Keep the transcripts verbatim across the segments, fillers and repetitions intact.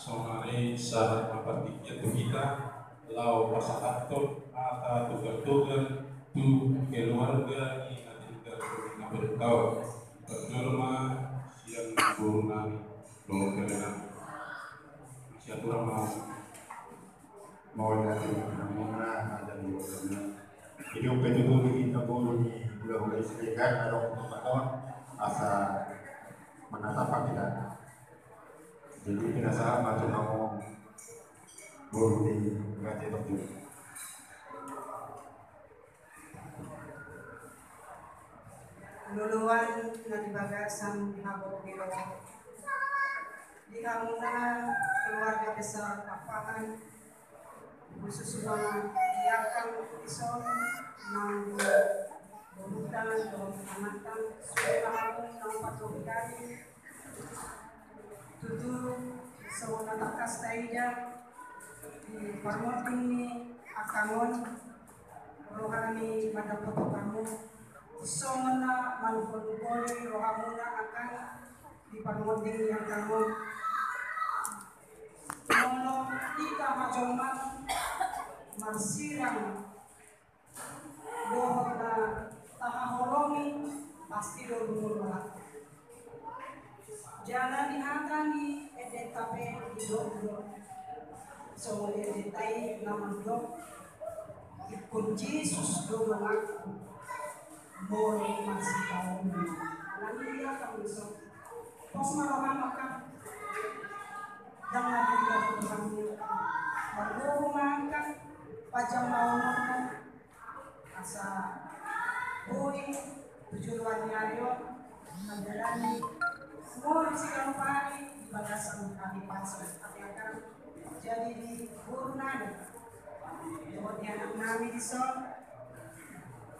Sonari sahat ma partingkian tu hita, laho pasahathon hata toga-toga tu keluarga ni na tinggal di na berkawan. Parjolo ma sian boru nami, dohot kemena. Sian turang ma. Mauliate ma di hamuna, ada di hamuna. Jadi, ope tutu di hita boru ni hulahula Siregar, adong tu paton, asa manatap hita. Jadi, pinasahat ma tu hamu boru ni Raja Tokyo. Loloan na di bagasan hagogoon ni roha. Di hamuna keluarga besar Pakpahan, khusus ma di angka dison, nang di boruta, dohot amanta, sude ma hamu na patobihon hami. Tutu, songon na tangkas taida, di parmonding ni angka on, rohami mandapot hamu, songon na manungkun-ungkuni rohamuna angka di parmonding ni angka on. Molo hita majoman marsirang dohot na tahaholongi, pasti do lungun roha. Jala di hata ni endenta pe didok do, songon endenta i na mandok, ingkon Jesus do mangaku molo marsitaonon. Alani i, angka dison, pos ma roham angka. Ndang na tinggal tu hami. Margogo ma angka, pajam ma umurmu. Asa boi tu joloan ni ari on, manjalani umur siganup ari di bagasan hami pasu. Ate angka, jadi di boru nami dohot di anak nami dison,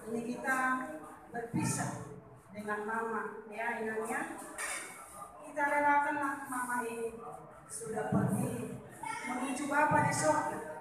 ini kita berpisah dengan mama, ya, inang, ya. Kita relakanlah mama ini sudah pergi menuju Bapa di sorga.